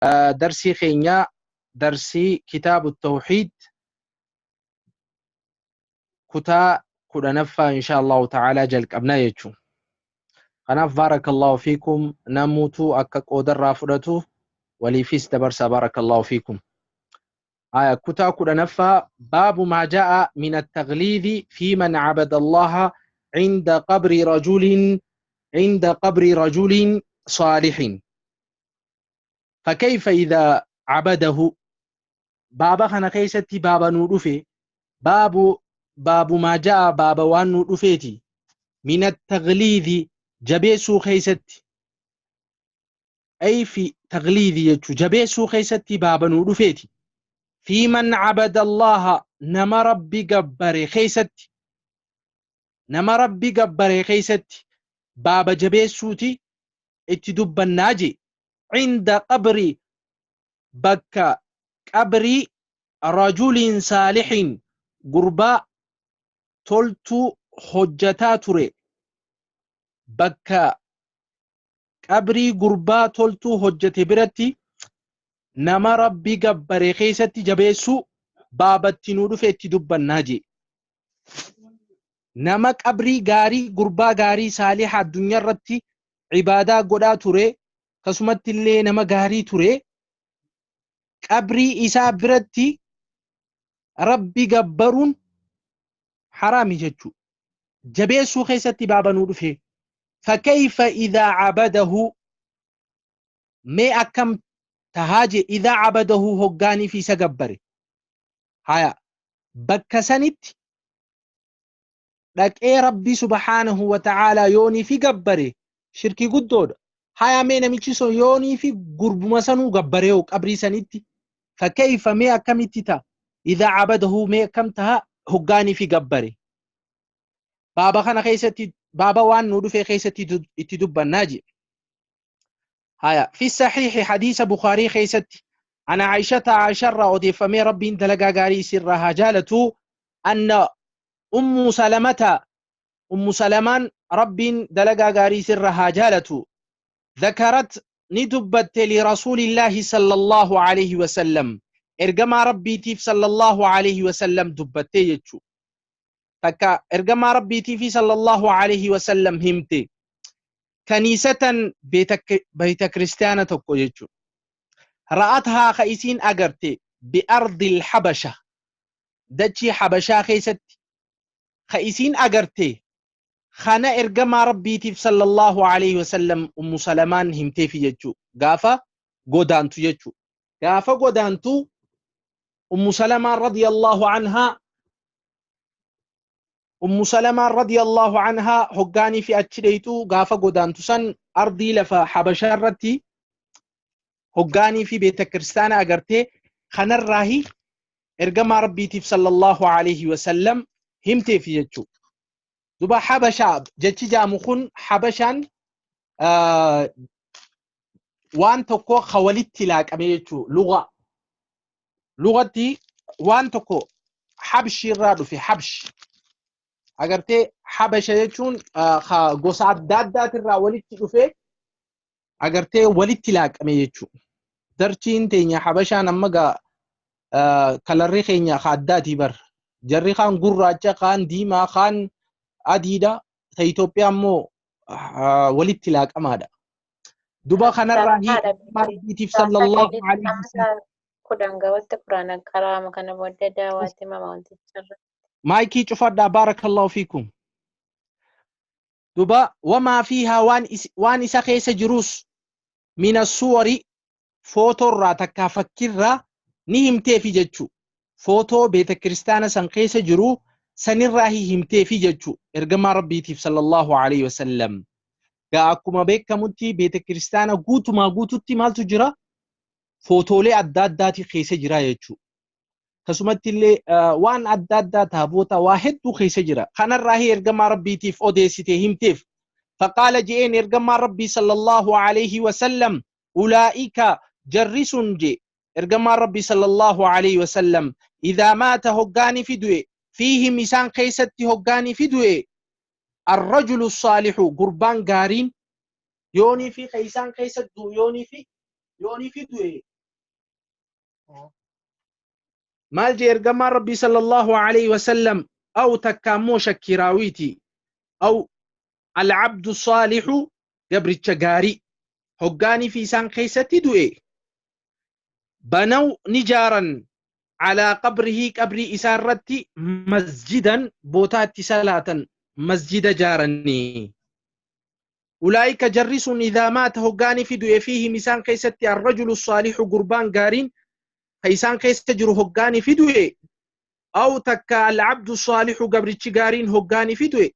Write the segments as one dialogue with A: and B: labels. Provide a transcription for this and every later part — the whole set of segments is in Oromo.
A: Darsii keenya darsii kitaabu tawxiid kutaa 10ffaa insha Allahu ta'ala jalqabna jechuun. Kanaaf baarakallahu fiikum, namuutu akka qoodarraa fudhatu waliifis dabarsa. Baarakallahu fiikum. آية كتا 10ffaa، باب ما جاء من التغليظ في من عبد الله عند قبر رجل عند قبر رجل صالح، فكيف إذا عبده. Baaba kana keessatti baaba nuu dhufe، باب ما جاء، baaba waan nuu dhufeeti، من التغليظ، jabeessuu keessatti، أي في تغليظ jechuu jabeessuu keessatti baaba nuu dhufeeti، في من عبد الله، nama Rabbi gabbare keessatti، nama Rabbi gabbare keessatti baaba jabeessuuti itti dubbannaa je. عند قبر، bakka qabrii، رجل صالح، gurbaa toltuu hojjataa ture، bakka qabrii gurbaa toltuu hojjate biratti nama Rabbi gabbare keessatti jabeessuu baabatti nuu dhufe itti dubbannaa je. Nama qabrii gaarii, gurbaa gaarii saaliha addunyaa irratti ibaadaa godhaa ture, akkasumatti illee nama gaarii ture, qabrii isaa biratti Rabbi gabbaruun haraami jechuu jabeessuu keessatti baaba nuu dhufe. فكيف إذا عبده، mee akkam tahaa je، إذا عبده، hoggaanii fi isa gabbare. Haya, bakka sanitti dhaqee Rabbii subhaanahu wa ta'aalaa yoonii fi gabbare shirkii guddoodha. Haya, mee namichi sun yoonii fi gurbuma sanuu gabbare hoo qabrii sanitti? فكيف، mee akkamitti ta'a؟ إذا عبده، mee akkam taha hoggaanii fi gabbare? Baaba kana keessatti baaba waan nu dhufe keessatti itti dubbannaa je. Haya, في الصحيح، حديث بخاري keessatti، عن عائشة، عائشة odeeffamee، Rabbiin dalagaa gaarii isirraa haa jaalatu، أن أم سلمة، أم سلمان Rabbiin dalagaa gaarii isirraa haa jaalatu، ذكرت، ni dubbatte، لرسول الله صلى الله عليه وسلم، ergamaa Rabbiitiif صلى الله عليه وسلم dubbatte jechuu takka ergamaa Rabbiitiif صلى الله عليه وسلم himte. كنيسة، beeta kiristaana tokko jechuu، رأتها، ka isiin agarte، بأرض الحبشة، dachii Habashaa keessatti ka isiin agarte kana ergamaa Rabbiitiif صلى الله عليه وسلم Ummu Salamaan himteefi jechuu. Gaafa godaantu jechuu, gaafa godaantu Ummu Salamaan رضي الله عنها، Ummu Salamaan رضي الله عنها hoggaanii fi achi dheeytu, gaafa godaantu san ardii lafa Habashaa irratti hoggaanii fi beeta kiristaana agartee kanarraahi ergamaa Rabbiitiif صلى الله عليه وسلم himteefi jechuu. Duba Habashaa jechi jaamu kun, Habashaan waan tokko ka walitti laaqame jechuu. Lugatti waan tokko habshi irraa dhufe. Habsh agartee, Habasha jechuun gosa adda addaatirraa walitti dhufe, agartee walitti laaqame jechuu. Darchiin teenya Habashaan amma gaa kalarri keenya ka addaatii bar. Jarri kaan gurraacha, kaan diimaa, kaan adiidha. Ta Itoophiyaa immoo walitti laaqamaadha. Duba kanarraa hiiktiif صلى الله عليه وسلم.
B: 10 gawatti quraana qaraama, kana booddee daawaatti mama wanticharra.
A: Maayikii cufadhaa، بارك الله فيكم. Duba وما فيها، waan isa keessa jirus، من الصور، footoorraa takkaa fakkirraa ni himteefi jechuu. Footoo beeta kiristaana san keessa jiru sanirraa himteefi jechuu ergamaa Rabbiitiif صلى الله عليه وسلم. Gaa akkuma beekamutti beeta kiristaana guutumaa guututti maaltu jira? Footoolee adda addaati keessa jira jechuu. Akkasumatti illee waan adda addaa, taaboota, waa hedduu keessa jira. Kanarraa ergamaa Rabbiitiif odeessite, himteef. فقال، je'een ergamaa Rabbii صلى الله عليه وسلم، أولئك، jarri sun je ergamaa Rabbii صلى الله عليه وسلم، إذا مات، hoggaanii fi du'e، فيهم، isaan keessatti hoggaanii fi du'e، الرجل الصالح، gurbaan gaariin yoonii fi isaan keessa du'u, yoonii fi du'e. Maal jee ergamaan Rabbii sallallahu alayhi wasallam? Aw takka ammoo shakkii raawiiti. Aw alcabdu saalixu, gabricha gaarii hoggaanii fi isaan keessatti du'e, banaw ni jaaran, calaa qabrihii, qabrii isaa irratti, masjidan, bootaa itti salaatan masjida jaaranii. Ulaa'ika, jarri sun, idaa maata, hoggaanii fi du'e, fiihim, isaan keessatti, arrajulu saalixu, gurbaan gaariin ka isaan keessa jiru hoggaanii fi du'e, aw takka alcabdu saalixu, gabrichi gaariin hoggaanii fi du'e,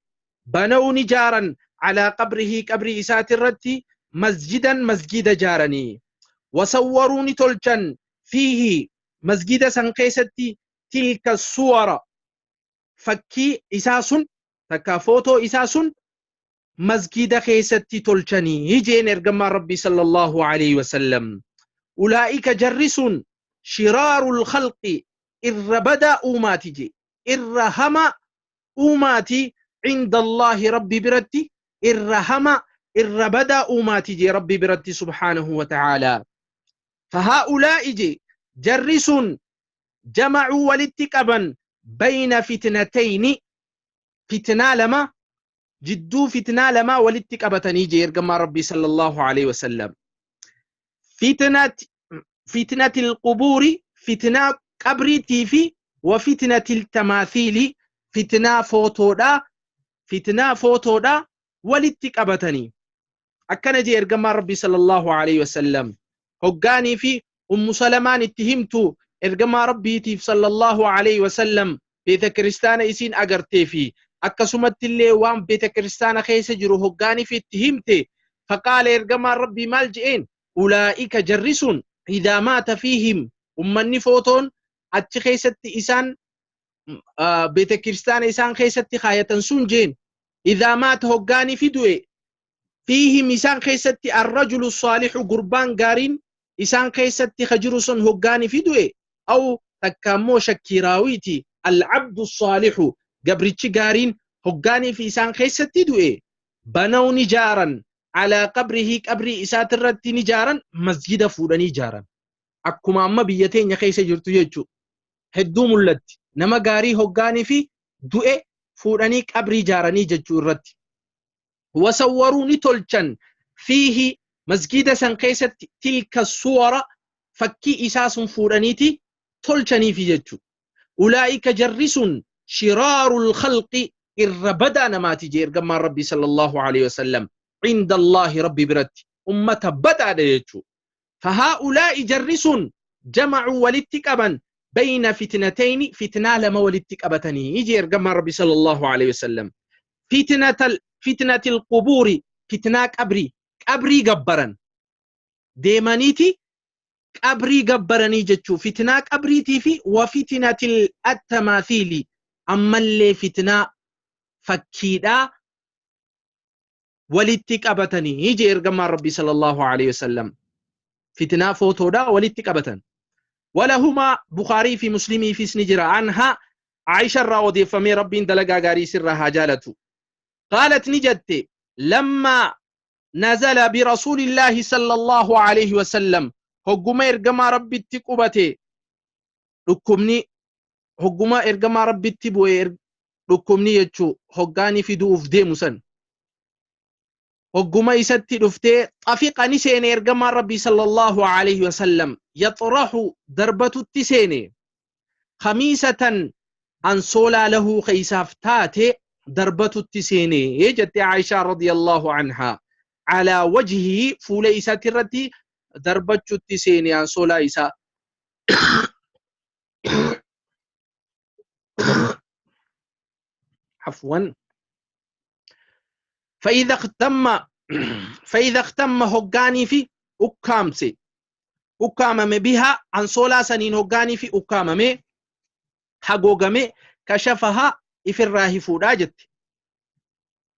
A: banaw ni jaaran, calaa qabrihii, qabrii isaati irratti, masjidan, masjida jaaranii. Wasawwaruu, ni tolchan, fiihi, masjida san keessatti, tilka suwara, fakkii isaa sun takka footoo isaa sun masjida keessatti tolchanii jeen ergamaan Rabbii sallallahu alayhi wasallam. Ulaa'ika, jarri sun, shiraarul khalqi, irra badaa uumaati je, irra hama uumaati, cinda Allaahi, Rabbi biratti irra hama, irra badaa uumaati je Rabbi biratti subhaanahu wa ta'aalaa. Fahaa'ulaa'i je, jarri sun, jamacuu, walitti qaban, bayna fitnatayni, fitnaa lama jidduu, fitnaa lama walitti qabatanii je ergamaa Rabbii sallallahu alaihi wasallam. Fitnatil qubuuri, fitnaa qabriitii fi, wa fitnatil tamaathiili, fitnaa footoodhaa, fitnaa footoodhaa walitti qabatanii. Akkana jee ergamaan Rabbii sallallahu alaihi wasallam hoggaanii fi Ummu Salamaan itti himtu ergamaa Rabbiitiif sallallahu alaihi wasallam beeta kiristaana isiin agartee fi akkasumatti illee waan beeta kiristaana keessa jiru hoggaanii fi itti himte, faqaala, ergamaan Rabbii maal je'een? Ulaa'ika, jarri sun, idaa maata fiihim, ummanni footoon achi keessatti isaan beeta kiristaana isaan keessatti kaayatan sun jeen, idaa maata, hoggaanii fi du'e, fiihim, isaan keessatti, arrajulu saalixu, gurbaan gaariin isaan keessatti ka jiru sun hoggaanii fi du'e, aw takka ammoo shakkii raawiiti, alcabdu saalixu, gabrichi gaariin hoggaanii fi isaan keessatti du'e, banaw, ni jaaran, calaa qabrihii, qabrii isaatirratti ni jaaran, masjida fuudhanii jaaran. Akkuma amma biyya teenya keessa jirtu jechuu, hedduu mul'atti. Nama gaarii hoggaanii fi du'e fuudhanii qabrii jaaranii jechuu irratti. Wasawwaruu, ni tolchan, fiihi, masjida san keessatti, tilka suwara, fakkii isaa sun fuudhaniiti tolchaniifi jechuu. Ulaa'ika, jarri sun, shiraarul khalqi, irra badaa namaati jee ergamaan Rabbii sallallahu alaihi wasallam, cinda Allaahi, Rabbi biratti ummata badaadha jechuu. Fahaa'ulaa'i, jarri sun, jamacuu, walitti qaban, bayna fitnatayni, fitnaa lama walitti qabatanii jee ergamaan Rabbii sallallahu alaihi wasallam. Fitnatil qubuuri, fitnaa qabrii, qabrii gabbaran deemaniiti qabrii gabbaranii jechuu, fitnaa qabriitii fi, wa fitnatil attamaathiili, ammallee fitnaa fakkiidhaa walitti qabatanii jee ergamaan Rabbii sallallahu alaihi wasallam. Fitnaa footoodhaa walitti qabatan. Walahumaa, Bukaarii fi Muslimiifis ni jira, anhaa, Aisha irraa odeeffamee, Rabbiin dalagaa gaarii sirraa haa jaalatu, qaalat, ni jette, lammaa nazala birasuulillaahi sallallahu alaihi wasallam, hogguma ergamaa Rabbitti qubate dhukkubni, hogguma ergamaa Rabbitti bu'e dhukkubni jechuu, hoggaanii fiduuf deemu san, hogguma isatti dhuftee, xafiqa, ni seene ergamaan Rabbii sallallahu alaihi wasallam, yaxrahu, darbatutti seene, khamiisatan, ansoolaa, lahu, keeysaaf taate darbatutti seene jette Aishaa radiyallahu anhaa. Calaa wajhihi, fuula isaatti irratti darbachutti seene ansoolaa isaa. Afwan. فإذا اختم، هقاني في أكامسي ukkaamame, bihaa, ansoolaa saniin hoggaanii fi ukkaamame, hagoogame, kashafahaa, ifirraa hifuudhaa jette.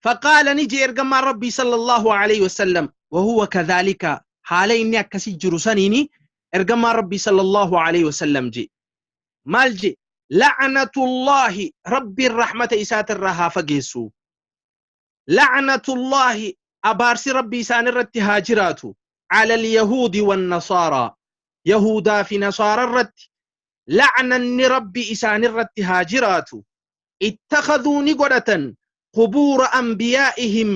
A: Faqaala, ni jee ergamaan Rabbii sallallahu alaihi wasallam, wahuwa kadhaalika, haala inni akkasi jiru saniini ergamaan Rabbii sallallahu alaihi wasallam jee. Maal jee? La'natullaahi, Rabbiin rahmata isaatirraa haa fageessu. La'natullaahi, abaarsi Rabbii isaan irratti haa jiraatu. Ala alyahuudi wannasaaraa. Yahudaa fi Nasaara irratti la'nanni Rabbi isaan irratti haa jiraatu. Ittakhadhuu ni godhatan qubuura anbiyaa'ihim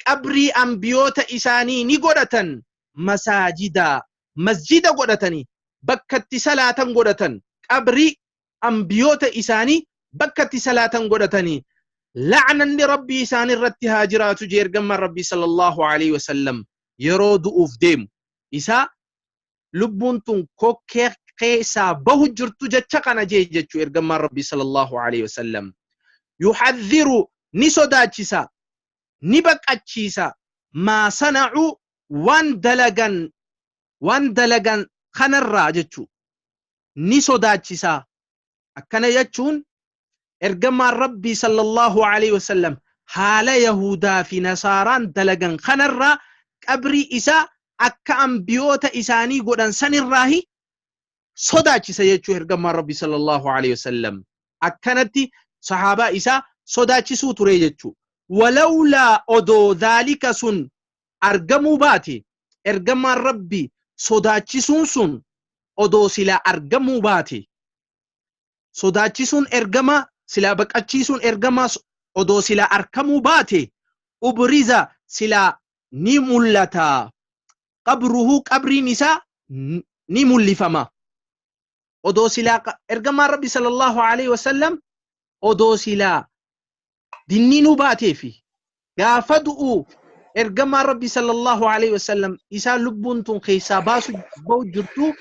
A: qabrii anbiyoota isaanii ni godhatan masaajidaa masjida godhatanii bakka itti salaatan godhatan qabrii anbiyoota isaanii bakka itti salaatan godhatanii la'nanni Rabbii isaan irratti haa jiraatu jee ergamaan Rabbii sallallahu alaihi wasallam yeroo du'uuf deemu isaa lubbuun tun kokkee keessaa bahu jirtu jecha kana jee jechuu ergamaan Rabbii sallallahu alaihi wasallam yuhadhiru ni sodaachisa ni baqachiisa maa sana'u waan dalagan kanarraa jechuu ni sodaachisa. Akkana jechuun ergamaan Rabbii sallallahu alaihi wasallam haala Yahudaa fi Nasaaraan dalagan kanarraa qabrii isaa akka ambiyoota isaanii godhan sanirraahi sodaachisa jechuu ergamaan Rabbii sallallahu alaihi wasallam akkanatti sahaabaa isaa sodaachisuu ture jechuu. Walawlaa odoo dhaalika sun argamuu baate ergamaan Rabbii sodaachisuun sun odoo silaa argamuu baate sodaachisuun ergama silaa baqachiisuun ergama odoo silaa argamuu baate ubriza silaa ni mul'ata qabruhu qabriin isaa ni mul'ifama odoo silaa ergamaan Rabbi sallallahu alaihi wasallam odoo silaa dinniinuu baateefi gaafa du'u ergamaan Rabbi sallallahu alaihi wasallam isaa lubbuun tun keessaa baasu bahu jirtu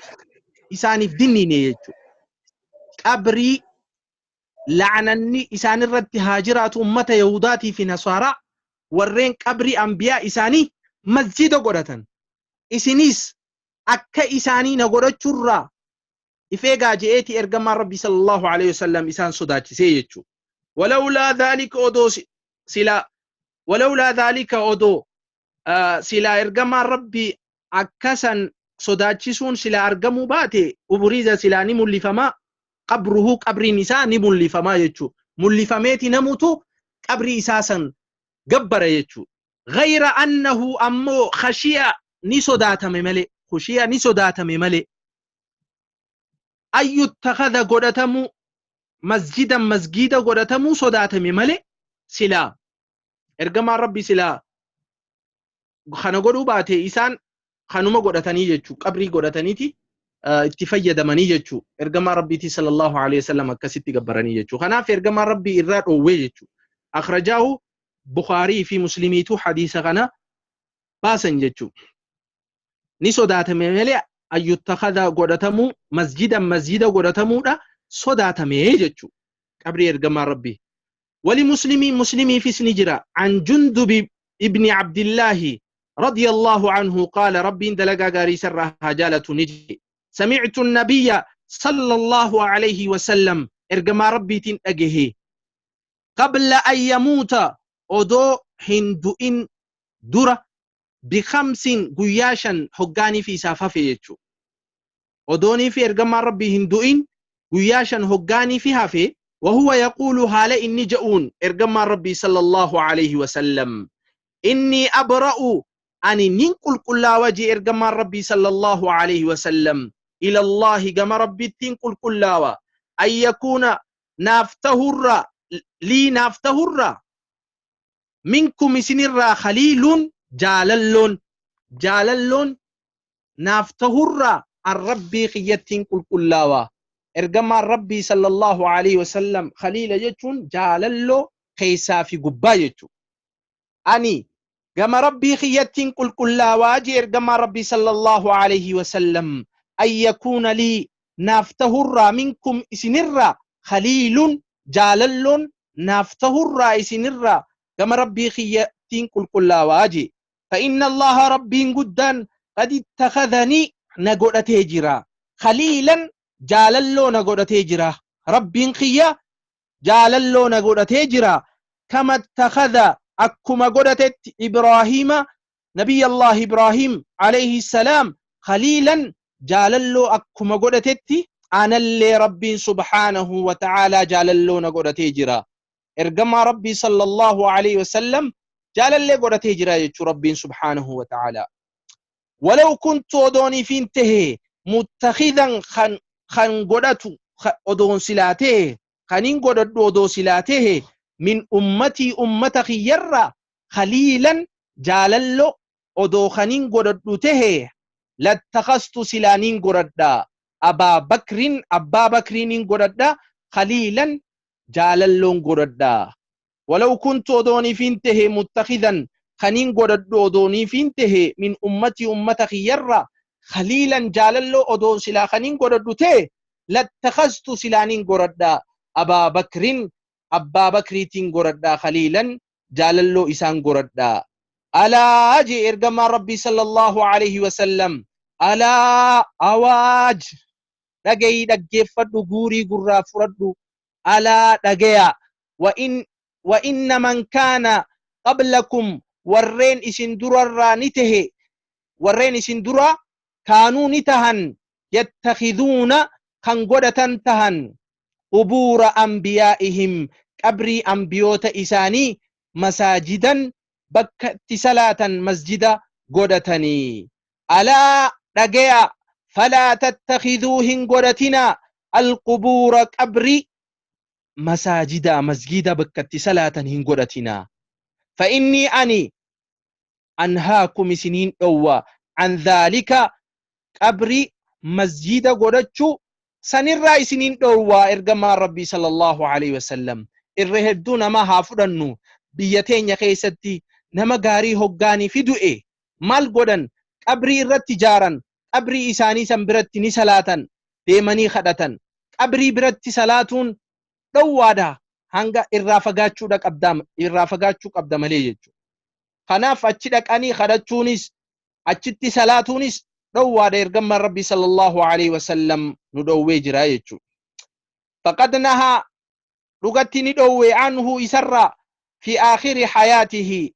A: isaaniif dinniine jechuudha. Qabrii la'ananni isaan irratti haa jiraatu ummata Yahudaatii fi Nasaaraa warreen qabrii anbiyaa isaanii masjida godhatan. Isinis akka isaanii na godhachuurraa ifeegaa je'eeti ergamaan Rabbi sallallahu alaihi wasallam isaan sodaachisee jechuudha. Walawlaa dhaalika odoo silaa walawlaa dhaalika odoo silaa ergamaan Rabbi akkasan sodaachisuun silaa argamuu baate ubriza silaa ni mul'ifamaa qabruhu qabriin isaa ni mul'ifamaa jechuudha. Mul'ifameeti namutu qabrii isaa san gabbara jechuudha. Ghayra annahu ammoo khashiya ni sodaatame malee khushiya ni sodaatame malee ayyuttakhadha godhatamuu masjidan masgida godhatamuu sodaatame malee silaa ergamaan Rabbi silaa kana godhuu baate isaan kanuma godhatanii jechuu qabrii godhataniiti itti fayyadamanii jechuu ergamaa Rabbiitii sallallahu alaihi wasallam akkasitti gabbaranii jechuu. Kanaaf ergamaan Rabbii irraa dhoowwee jechuu. Akhrajaahu Bukhaarii fi Muslimiitu hadiisa kana baasan jechuu. Ni sodaatame malee ayyuttakhadha godhatamuu masjidan masjida godhatamuudha sodaatame jechuu qabrii ergamaa Rabbii. Wali muslimii muslimiifis ni jira an Jundubi ibni Abdillaahi رضي الله عنه قال ربي دلقا غاري سرها جالة نجي سمعت النبي صلى الله عليه وسلم ارجما ربي تنأجه قبل أن يموت أدو هندوئن درة بخمس قياشا هقاني في سافافي أدوني في ارجما ربي هندوئن قياشا هقاني في هافي وهو يقول هالي إني جاؤون ارجما ربي صلى الله عليه وسلم إني أبرأ أني ننقل كل وجه إرجما ربي صلى الله عليه وسلم إلى الله جما ربي تنقل كل أن يكون نافتهر لي نافتهر منكم سنرا خليل جالل جالل نافتهر الربي خيتين كل كل إرجما ربي صلى الله عليه وسلم خليل يجون جالل خيسا في قبايته أني جما ربي خيتين كل كل واجي إرجما ربي صلى الله عليه وسلم أن يكون لي نافتهر منكم إسنرا خليل جالل نافتهر إسنرا جما ربي خيتين كل كل واجي فإن الله ربي جدا قد اتخذني نقول تجرا خليلا جالل نقول تجرا ربي خيا جالل نقول تجرا كما اتخذ أكما قدتت إبراهيم نبي الله إبراهيم عليه السلام خليلا جاللو أكما قدتت أنا اللي ربي سبحانه وتعالى جاللو نقدتي جرا إرجما ربي صلى الله عليه وسلم جاللي قدتي جرا يجو ربي سبحانه وتعالى. ولو كنت أدوني في انتهي Muttakhidan kan godhatu odoon silaa ta'e, kaniin godhadhu odoo silaa ta'e, min ummatii ummata kiyyarraa khaliilan jaalallo odoo kaniin godhadhu ta'e, lattakhastu silaa niin godhadha, Abaa Bakrin Abbaa Bakriiniin godhadha, khaliilan jaalalloon godhadha. Walaw kuntu odooniifiin tahe, muttakhidan kaniin godhadhu odooniifiin tahe, min ummatii ummata kiyyarraa khaliilan jaalalloo odoon silaa kaniin godhadhu ta'e, lattakhastu silaaniin godhadha, Abaa Bakrin Abbaa Bakriitiin godhadha, khaliilan jaalalloo isaan godhadha. Alaa jee ergamaan Rabbii sallallahu alaihi wasallam, alaa awaaj, dhagayii dhaggeeffadhu, guurii gurraa fudhadhu, alaa dhagaya, wa inna man kaana qablakum warreen isin durarraa ni tahe, warreen isin dura kaanuu ni tahan, yattakhiduuna kan godhatan tahan, qubuura anbiyaa'ihim qabrii ambiyoota isaanii, masaajidan bakka itti salaatan masjida godhatanii. Alaa dhagaya, falaa tattakhiduu hin godhatinaa, alqubuura qabrii, masaajida masjida bakka itti salaatan hin godhatinaa. Fa innii ani anhaakum isiniin dhowwa, an dhaalika qabrii masjida godhachuu sanirraa isiniin dhowwa ergamaan Rabbii sallallahu alaihi wasallam. Irra hedduu nama haa fudhannu, biyya teenya keessatti nama gaarii hoggaanii fi du'e maal godhan? Qabrii irratti jaaran, qabrii isaanii san biratti ni salaatan, deemanii kadhatan. Qabrii biratti salaatuun dhowwaadha, hanga irraa fagaachuudha qabda, irraa fagaachuu qabda malee jechuudha. Kanaaf achi dhaqanii kadhachuunis achitti salaatuunis dhowwaadha, ergamaan Rabbii sallallahu alaihi wasallam nu dhowwee jira jechuudha. Faqad nahaa dhugatti ni dhowwe, anhu isarraa, fi aakhiri hayaatihi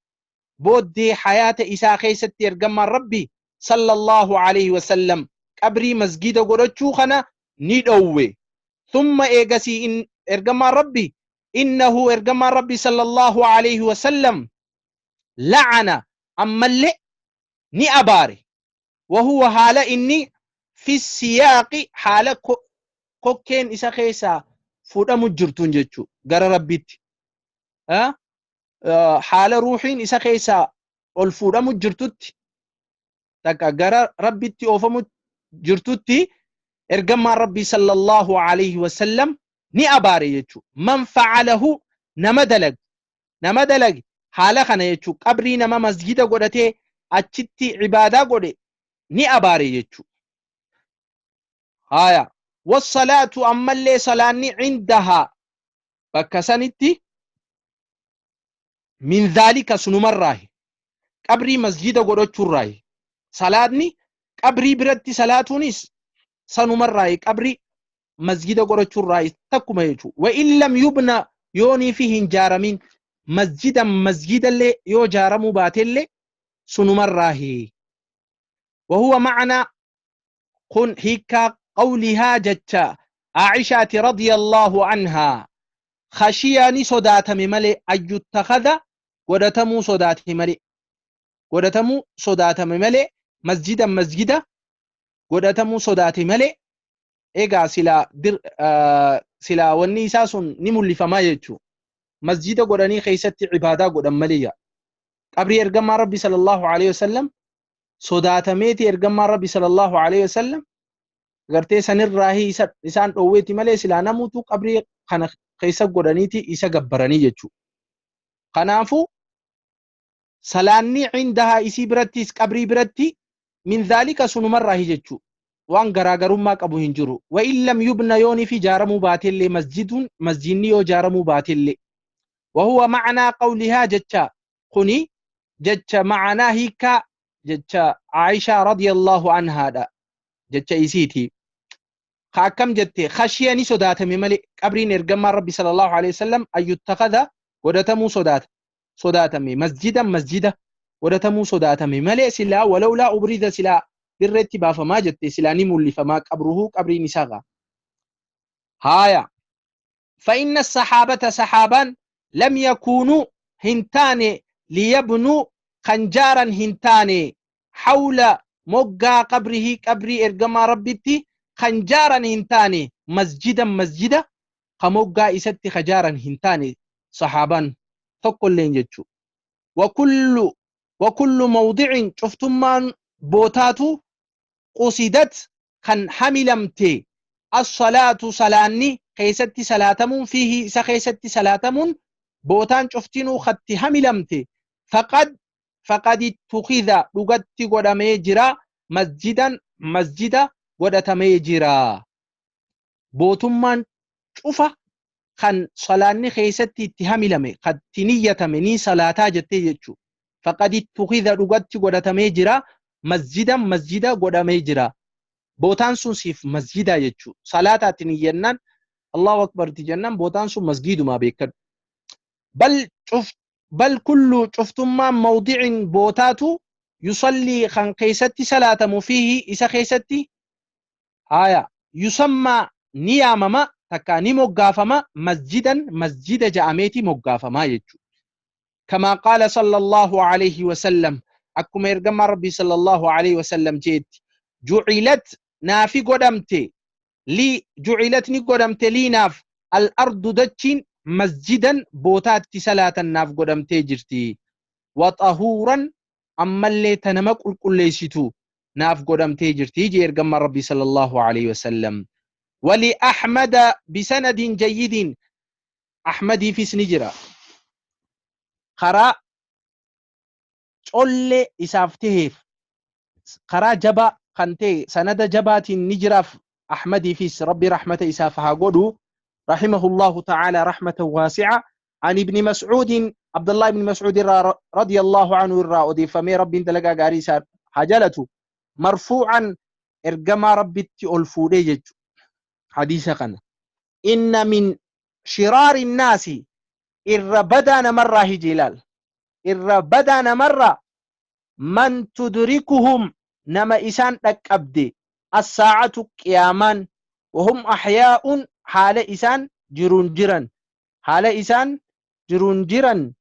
A: booddee hayaata isaa keessatti ergamaan Rabbi sallallahu alaihi wasallam qabrii masgida godhachuu kana ni dhowwe. Thumma eegasii ergamaan Rabbi, innahu ergamaan Rabbi sallallahu alaihi wasallam la'ana ammallee ni abaare, wahuwa haala inni fi siyaaqi haala kokkeen isa keessaa fuudhamu jirtuun jechuu gara Rabbitti, haala ruuxiin isa keessaa ol fuudhamu jirtutti, takka gara Rabbitti oofamu jirtutti, ergamaan Rabbii sallallahu alaihi wasallam ni abaare jechuu. Man facalahu nama dalag, nama dalage haala kana jechuu, qabrii nama masjida godhatee achitti ibaadaa godhe ni abaare jechuu. Haya, wassalaatu ammallee salaanni, cindahaa bakka sanitti, min dhaalika sunumarraahi, qabrii masjida godhachuurraahi. Salaatni qabrii biratti salaatuunis sanumarraahi, qabrii masjida godhachuurraahi takkuma jechuu. Wa in lam yubna yoonii fi hin jaaramin masjida, masjidallee yoo jaaramuu baatellee sunumarraahi. وهو معنى kun hiikkaa qawlihaa jecha Aishaati radiyallahu anhaa, khashiya ni sodaatame malee, ayyuttakhadha godhatamuu sodaate malee, godhatamuu sodaatame malee, masjida masjida godhatamuu sodaate malee. Egaa silaa dir silaa wanni isaa sun ni mul'ifamaa jechuu, masjida godhanii keessatti ibaadaa godhan malee yaa qabrii ergamaa Rabbi sallallahu alaihi wasallam sodaatameeti, ergamaan Rabbi sallallahu alaihi wasallam gartee sanirraahi isaan dhoowweeti malee silaa namuutu qabrii kana keessa godhaniiti isa gabbaranii jechuu. Kanaafuu salaanni cindahaa isii birattis qabrii biratti min dhaalika sunumarraahi jechuu, waan garaagarummaa qabu hin jiru. Wa in lam yubna yoonii fi jaaramuu baatellee masjiduun masjidni yoo jaaramuu baatellee. وهو معنى قولها jecha kuni jecha ma'anaa hiikaa jecha Aishaa radiyallahu anhaadha, jecha isiiti. Ka akkam jette? Khashiya ni sodaatame malee qabriin ergamaan Rabbi sallallahu alaihi wasallam ayyuttakada godhatamuu sodaatame, masjida masjida godhatamuu sodaatame malee, silaa walawlaa ubrida silaa dirreetti baafamaa jette, silaa ni mul'ifamaa qabruhu qabriin isaa gaa. Haaya, فإن الصحابة صحابان لم يكونوا هنتان ليبنوا خنجارا هنتان حول Moggaa qabrihi qabrii ergamaa Rabbitti kan jaaran hin taane, masjidan masjida ka moggaa isatti ka jaaran hin taane sahaabaan tokkolleen jechuu. Wakullu mawdicin cuftummaan bootaatu qusidat kan hamilamte as-salaatu salaanni keessatti salaatamuun fiihi isa keessatti salaatamuun bootaan cuftinuu katti hamilamte faqad ittukida dhugatti godhamee jira masjidan masjida godhatamee jira. Bootummaan cufa kan salaanni keessatti itti hamilame katti niyyatame ni salaataa jettee jechuu. Faqad ittukida dhugatti godhatamee jira masjidan masjida godhamee jira. Bootaan sun siif masjida jechuu. Salaataatti niyyannaan Allahu akbar itti jennaan bootaan sun masgiidumaa beekadhu. Bal kullu cuftummaan mawdicin bootaatu yusallii kan keessatti salaatamu fiihi isa keessatti haya yusammaa ni yaamama takka ni moggaafama masjidan masjida ja'ameeti moggaafamaa jechuudha. Kamaa qaala sallallahu alayhi wasallam akkuma ergamaa Rabbii sallallahu alayhi wasallam jeetti jucilat naafi godhamte lii jucilat ni godhamte lii naaf al-ardu dachiin masjidan bootaatti salaatan naaf godhamtee jirti. Wa xahuuran ammallee ta nama qulqulleessitu naaf godhamtee jirti jee ergamaa Rabbii sallallahu alayhi wasallam. Wali Ahmada bisanadin jayyidin Ahmadiifis ni jira. Karaa collee isaaf taheef karaa jabaa kan ta'e sanada jabaatiin ni jiraaf Ahmadiifis Rabbi rahmata isaaf haa godhu. رحمه الله تعالى رحمة واسعة. عن ابن مسعود عبد الله بن مسعود رضي الله عنه الرا فمي ربي انت لقى غاريسا حجلته مرفوعا ارجما ربي الفودي حديث قنا إن من شرار الناس إر مرة هجلال إر بدان مرة من تدركهم نما إسان أبدي الساعة قياما وهم أحياء حال إسان جرون جران حال إسان جرون جران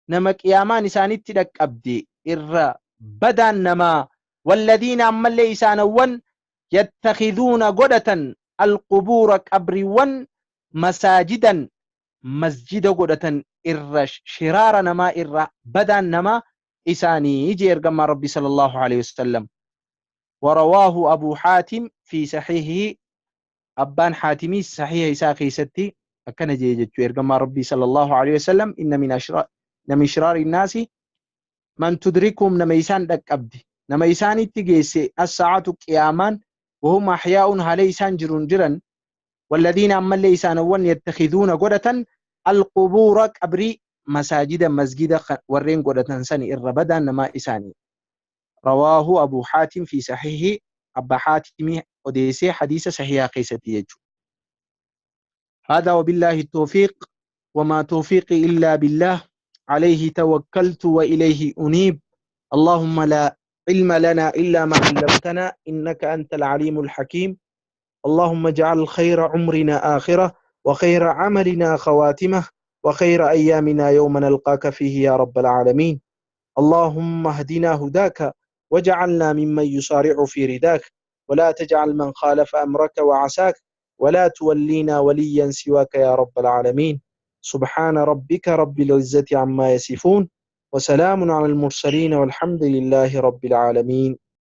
A: نما قيامان إسان تدك أبدي إر بدان نما والذين أما اللي إسانوان يتخذون قدة القبور قبريوان مساجدا مسجد قدة إر شرار نما إر بدان نما إساني يجي إرقم ربي صلى الله عليه وسلم. ورواه أبو حاتم في صحيحه أبان حاتمي صحيح إساقي ستي أكن جيجت إرقم ربي صلى الله عليه وسلم إن من شرار الناس من تدركهم نميسان دك أبدي نميسان اتجيسي الساعة قياما وهم أحياء هليسان جرون جرا والذين أما الليسان ون يتخذون قدة القبور قبري مساجد مسجد ورين قدة سني الربدا نما إساني. رواه أبو حاتم في صحيحه أبا حاتم أديسي حديث صحيح قيستي. هذا وبالله التوفيق وما توفيقي إلا بالله عليه توكلت وإليه أنيب. اللهم لا علم لنا إلا ما علمتنا إنك أنت العليم الحكيم. اللهم اجعل خير عمرنا آخرة وخير عملنا خواتمه وخير أيامنا يوم نلقاك فيه يا رب العالمين. اللهم اهدنا هداك واجعلنا ممن يسارع في رداك ولا تجعل من خالف أمرك وعساك ولا تولينا وليا سواك يا رب العالمين. سبحان ربك رب العزة عما يصفون وسلام على المرسلين والحمد لله رب العالمين.